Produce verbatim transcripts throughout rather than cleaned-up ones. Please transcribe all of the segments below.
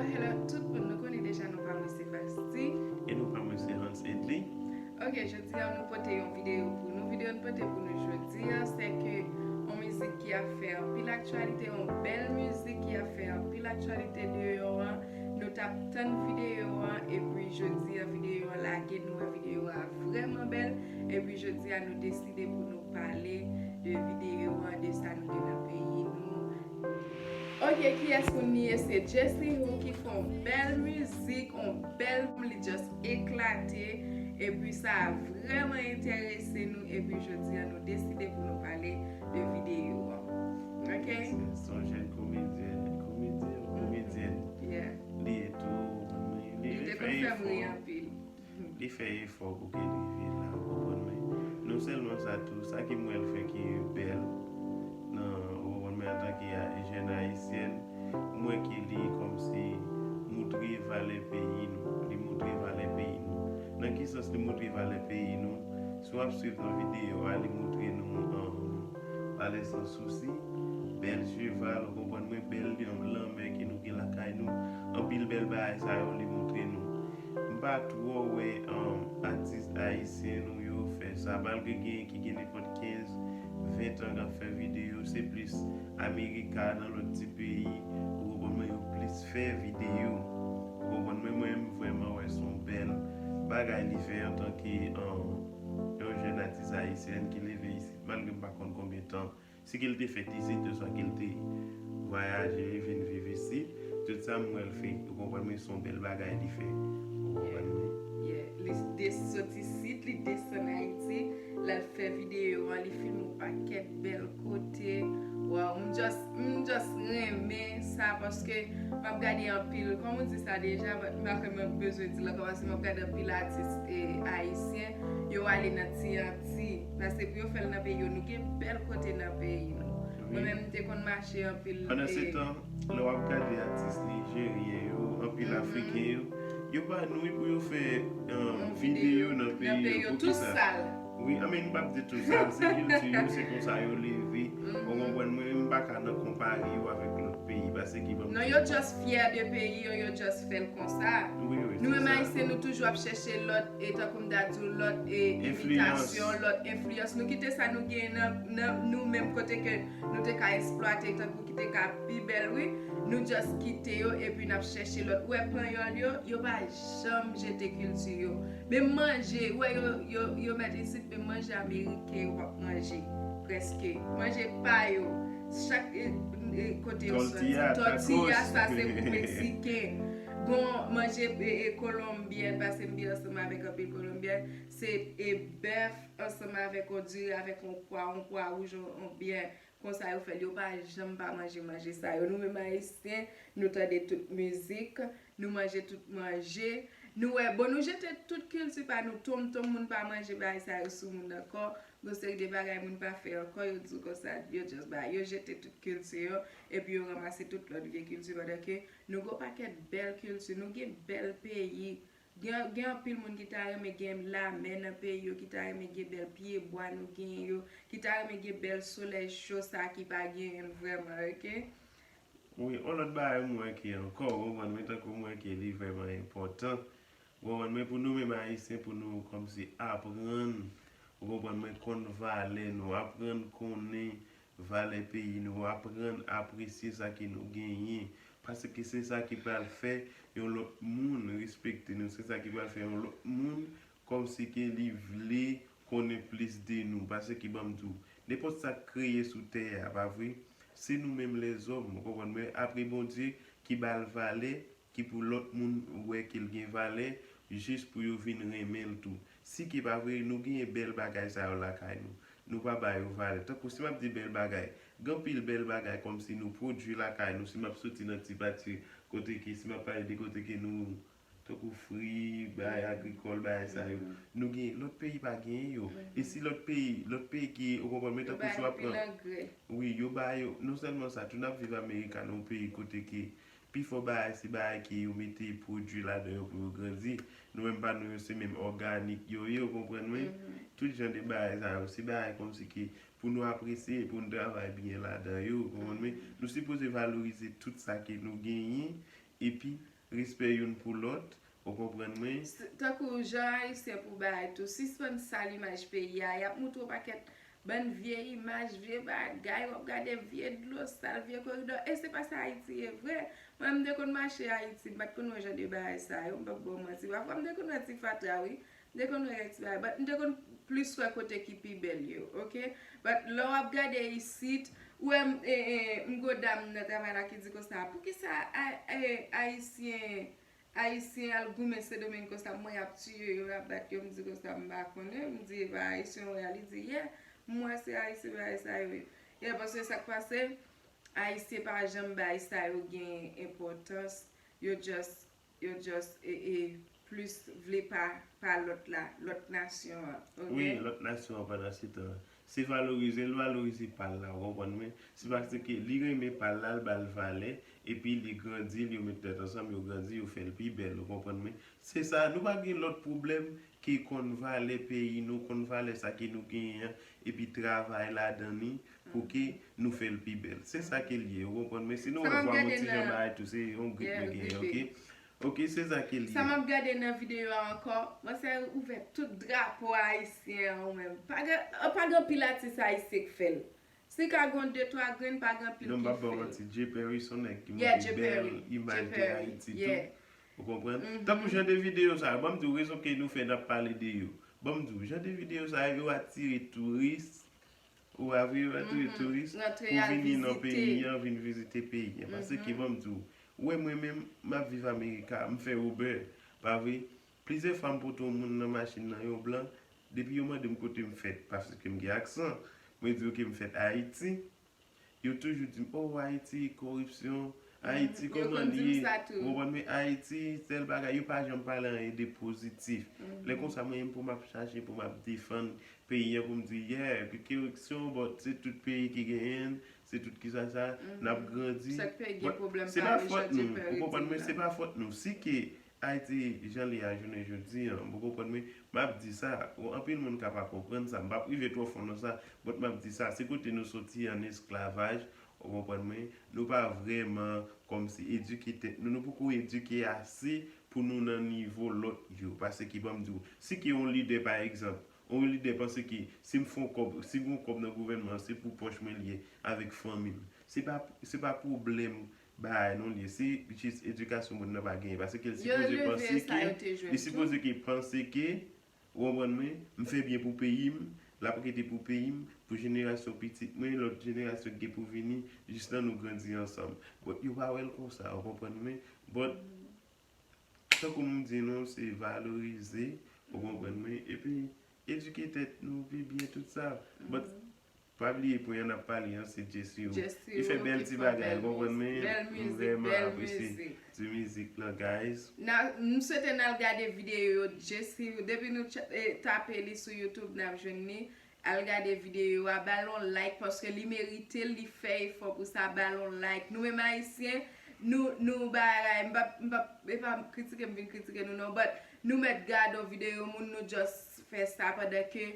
Hello tout moun, nou konnen deja non pa mwen se Basti. E non pa mwen se Hans Edly. Ok, jodi a nou pote yon videyo pou nou. Videyo nou pote pou nou jodi a, se ke yon mizik ki ap fè anpil aktyalite, yon bèl mizik ki ap fè anpil aktyalite deyò an. Nou t ap tann videyo an, epi jodi a videyo an lage, nou wè videyo a vrèman bèl. Epi jodi a nou deside pou nou pale de videyo an, de sa nou gen nan peyi nou. Ok, kiyès moun li ye? Se Jesly Hoo ki fè yon bèl mizik, yon bèl, li just eklate. Epi sa a vrèman enterese nou. Epi jodi a nou deside pou nou pale de videyo an. Ok? Se yon jèn komedyèn, komedyèn, komedyèn. Yeah. Li ye tou, li Li te fè konn fè m ri efò. Anpil. Li fè efò pou ke li rive la, ou konprann mwen. Non sèlman sa tou, sa ki m wè l fè ki bèl, nan, ou konprann mwen, antanke a- jèn ayisyèn, m wè ke li kòmsi moutre valè peyi nou. Li moutre valè peyi nou. Nan ki sans li moutre valè peyi nou? Si w ap swiv nan videyo a, li moutre nou, um, Palè Sans Souci, bèl cheval, ou konprann mwen, bèl lanmè ke nou gen lakay nou. Anpil bèl bagay sa yo li moutre nou. M pa twò wè, um, atis ayisyen nou yo fè sa, malgre gen ki gen nenpòt kenz, ven tan k ap fè videyo, se plis Amerika, nan lòt ti peyi, ou konprann mwen, yo plis fè videyo. Ou konprann mwen, mwen m vrèman wè se yon bèl bagay li fè antanke, um, yon jèn atis ayisyèn ki leve isit, malgre m pa konn konbyen tan. Si ke l te fèt isit, oswa ke l te vwayaje, vin viv isit, tout sa m wè l fè, ou konprann mwen, se yon bèl bagay li fè. Ou konprann mwen? Yeah. Li de- soti isit, li desann Ayiti, l al fè videyo an, li filme yon pakèt bèl kote. Wow, m just, m just renmen sa paske m ap gade anpil, kòman w di sa deja, but m pa kwè m bezwen di l ankò paske m ap gade anpil atis e, ayisyen, yo ale nan ti Anti. Paske pou yo fè l nan peyi yo, nou gen bèl kote nan peyi nou. Mwen menm m te konn mache anpil. Pandan se e, tan, lè w ap gade atis nijeryen yo, anpil Mhm. afriken yo, yo pa nou pou yo fè, um, Yon videyo nan nan peyi peyi yo. yo, Pou tou kisa? sal. Wi, I mean, m p ap di tou sa, se kilti yo, se konsa yo leve. Mhm. Ou konprann mwen, m pa ka nan konpare yo avèk lòt peyi, paske ki ban m Non, di yo w. Just fiè de peyi yo, yo just fè l konsa. Wi, wi, Nou se menm sa. Ayisyen, nou toujou ap chèche lòt, e tankou m ta di w, lòt e, Enfliyans. Imitasyon, lòt enfliyans. Nou kite sa nou gen nan, nan nou menm kote ke nou te ka eksplwate, tankou ki te ka pi bèl, wi. Nou just kite yo, epi n ap chèche lòt. Ou wè panyòl yo, yo pa janm jete kilti yo. Menm manje, ou wè yo, yo, yo mèt isit, menm manje ameriken yo p ap manje, prèske. Manje pa yo, chak e, e, kote yo soti. Tortilla, Tortilla, tacos. Sa se pou meksiken. Bon, manje e, e, kolonbyèn, paske m byen ansanm avèk anpil kolonbyèn, se e bèf ansanm avèk on diri, avèk on pwa, on pwa wouj, on, on byen. Konsa yo fè l, yo pa janm pa manje manje sa yo. Nou menm ayisyen, nou tande tout mizik, nou manje tout manje. Nou wè, bon, nou jete tout kilti pa nou, tonmtonm, moun pa manje bagay sa yo sou moun ankò. Gon seri de bagay moun pa fè ankò, yo di w konsa, yo just ba, yo jete tout kilti yo, epi yo ranmase tout lòt vye kilti, pandan ke nou gon pakèt bèl kilti, nou gen bèl peyi. Gen, gen anpil moun ki ta renmen gen lamè nan peyi yo, ki ta renmen gen bèl pyebwa nou gen yo, ki ta renmen gen bèl solèy cho sa ki pa genyen l vrèman, ok? Wi, yon lòt bagay mwen ki ankò, ou konprann mwen, tankou mwen ke li vrèman enpòtan. Ou konprann mwen, pou nou menm ayisyen, pou nou kòmsi aprann, ou konprann mwen, konn valè nou, aprann konnen valè peyi nou, aprann apresye sa ke nou genyen. Paske se sa ki pral fè yon lòt moun respekte nou, se sa ki pral fè yon lòt moun kòmsi ke li vle konnen plis de nou. Paske ban m di w, nenpòt sa k kreye sou tè a, pa vre? Se nou menm lèzòm, ou konprann mwen? Apre Bondye ki ba l valè, ki pou lòt moun wè ke l gen valè, jis pou yo vin renmen l tou. Si ke pa vre, nou genyen bèl bagay sa yo lakay nou. Nou pa ba yo valè. Tankou si m ap di bèl bagay, gen anpil bèl bagay kòmsi nou pwodui lakay nou. Si m ap soti nan ti pati kote ke, si m ap pale de kote ke nou, tankou fri, bagay agrikòl, bagay sa yo. Nou gen, lòt peyi pa genyen yo. E si lòt peyi, lòt peyi ki, ou konprann mwen, tankou si w ap pran. Wi, yo ba yo, non sèlman sa, tou n ap viv Amerika, nan yon peyi kote ke pifò bagay se bagay ke yo mete pwodui ladan yo pou yo grandi. Nou menm pa nou yo se menm òganik yo ye, ou konprann mwen? Tout jan de bagay sa yo, se bagay kòmsi ke pou nou apresye, pou nou travay byen ladan yo, ou konprann mwen? Nou sipoze valorize tout sa ke nou genyen, epi respè youn pou lòt, ou konprann mwen? Tankou jan ayisyen pou bagay tou, sispann sal imaj peyi a, y ap moutre w pakèt bann vye imaj, vye bagay, w ap gade vye dlo sal, vye koridò, e se pa sa Ayiti ye vre. Mwen, m te konn mache Ayiti, m pa t konn wè jan de bagay sa yo, m p ap ba w manti. Pafwa, m te konn wè ti fatra, wi. M te konn wè kèk ti bagay, but m te konn plis wè kote ki pi bèl yo, oke? But lè w ap gade isit, ou wè m, e, e, m gwo dam nan travay la ki di konsa, poukisa a, e, Ayisyen, Ayisyen al goumen Sendomeng konsa, mwen y ap tiye yo, y ap bat yo, m di konsa, m pa konnen, m di, e pa Ayisyen w ye a, li di, yeah, m wè se Ayisyen bagay sa yo ye. Yeah, paske sa k pase, Ayisyen pa janm bay sa yo gen enpòtans, yo just yo just e, e, plis vle pa, pa lòt la, lòt nasyon an, oke? Wi, lòt nasyon an pandan se tan an. Se valorize l valorize pa l la, ou konprann mwen? Se paske li renmen pa l la, l ba l valè, epi li grandi, l yo met tèt ansanm, yo grandi, yo fè l pi bèl, ou konprann mwen? Se sa, nou pa gen lòt pwoblèm ke konn valè peyi nou, konn valè sa ke nou genyen an, epi travay ladan li pou ke nou fè l pi bèl. Se sa ke l ye, ou konprann mwen? Sinon, w ap vwa yon ti jan bagay tou, se yon grip mwen genyen, oke? Oke, se sa ke l ye. Sa m ap gade nan videyo a ankò, mwen se ouvè tout drapo ayisyen an ou menm. Pa gen, pa gen anpil atis ayisyen k fè l. Si ka gon de twa grenn, pa gen anpil ki fè l. Non, m p ap ba w manti, Jay Perry se yon nèg ki montre bèl imaj de Ayiti tou. Ou konprann? Tankou jan de videyo sa yo, ban m di w rezon ke nou fè n ap pale de yo. Ban m di w, jan de videyo sa yo, yo atire touris. Ou a vre yo atire touris pou vini nan peyi an, vin vizite peyi an. Paske ban m di w, ou wè mwen menm, m ap viv Amerika, m fè Uber, pa vre? Plizyè fwa m pote yon moun nan machin nan, yon blan, depi yo mande m kote m fèt, paske m gen aksan, mwen di yo ke m fèt Ayiti. Yo toujou di m, oh, Ayiti, koripsyon, Ayiti, kòman li ye? Ou konprann mwen, Ayiti, tèl bagay, yo pa janm pale anyen de pozitif. Lè konsa, mwen menm pou m ap chache, pou m ap defann peyi an, pou m di, yeah, gen koripsyon, but se tout peyi ki genyen l, se tout ki sa sa, n ap grandi. But se pa fòt nou, ou konprann mwen, se pa fòt nou. Si ke Ayiti jan li a jounen jodi an, ou konprann mwen, m ap di sa, anpil moun ka pa konprann sa, m p ap rive twò fon nan sa, but m ap di sa, se kote nou soti an esklavaj, ou konprann mwen, nou pa vrèman kòmsi edike tèt nou, nou poko edike ase pou nou nan nivo lòt yo, paske ban m di w, si ke yon lidè pa egzanp, yon lidè panse ke si m fè yon kòb, si m gen yon kòb nan gouvènman an, se pou pòch mwen l ye avèk fanmi m. Se pa, se pa pwoblèm bagay non li ye, se jis edikasyon moun nan pa genyen, paske l sipoze panse ke, li sipoze ke panse ke, ou konprann mwen, m fè byen pou peyi m, l ap rete pou peyi m, pou jenerasyon pitit mwen, lòt jenerasyon ki gen pou vini, jis nan nou grandi ansanm. But yo pa wè l konsa, ou konprann mwen? But tankou m di nou, se valorize, ou konprann mwen, epi edike tèt nou pi byen, tout sa. But pa bliye pwen an n ap pale an, se Jessie. Li fè bèl ti bagay, ou konprann mwen? M vrèman apresye ti mizik lan, guys. M swete n al gade videyo Jessie, depi nou tape li sou YouTube, n ap jwenn li. Al gade videyo a, ba l yon like, paske li merite l, li fè efò pou sa, ba l yon like. Nou menm ayisyen, nou, nou bagay, m p ap, m p ap, e pa kritike m vin kritike nou non, but nou mèt gade yon videyo moun, nou just fè sa pandan ke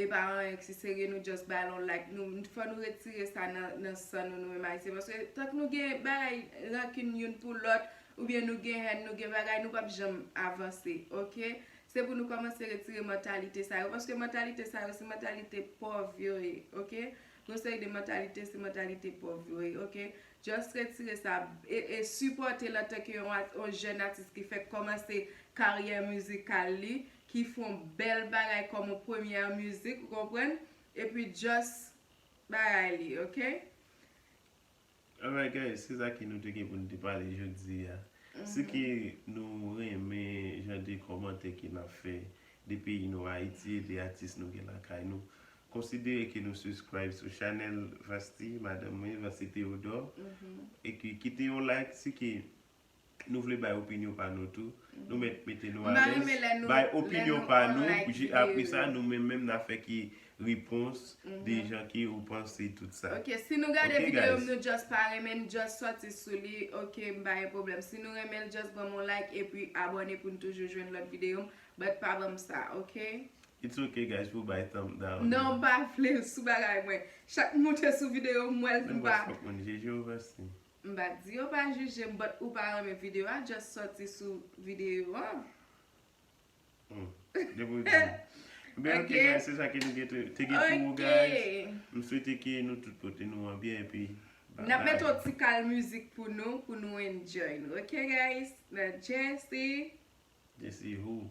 e pa anyen ki serye, nou just ba l yon like. Nou, fò nou retire sa nan, nan san nou, nou menm ayisyen, paske tank nou gen bagay rankin youn pou lòt, oubyen nou gen hèn, nou gen bagay, nou p ap janm avanse, oke? Se pou nou kòmanse retire mantalite sa yo, paske mantalite sa yo se mantalite pòv yo ye, oke? Gon seri de mantalite, se mantalite pòv yo ye, oke? Just retire sa e, e sipòte l antanke yon, yon jèn atis ki fèk kòmanse karyè mizikal li, ki fè yon bèl bagay kòm yon premyè mizik, ou konprann? Epi just bagay li, oke? Alright guys, se sa ke nou te gen pou n te pale jodi a. Si ke nou renmen jan de kòmantè ke n ap fè de peyi nou Ayiti e de atis nou gen lakay nou, konsidere ke nou subscribe sou chanèl Vasti, madanm mwen, Vasti Theodore. E ke kite yon like si ke nou vle bay opinyon pa nou tou. Nou mèt mete nou alèz, bay opinyon pa nou, apre sa nou menm menm n a fè ki repons de jan ke ou panse tout sa. Ok, si nou gade videyo m, nou just pa renmen, n just sòti sou li, ok, m pa gen pwoblèm. Si nou renmen l, just ban m yon like epi abòne pou n toujou jwenn lòt videyo m, but pa ban m sa, ok? It's ok guys pou bay thumb down. Non, m pa vle sou bagay mwen. Chak m moute sou videyo m, m wè l, m pa. Fòk moun jeje w Vasti. M pa di yo pa jije m, but ou pa renmen videyo a, just sòti sou videyo a. Hmm. Depi w di. Men ok, Ok. Guys, se sa ke nou gen te te gen pou ou, guys. M swete ke nou tout pote nou an byen, epi N ap mete yon ti kal mizik pou nou, pou nou enjoy nou. Ok, guys? Nan Jesse. Jesse who?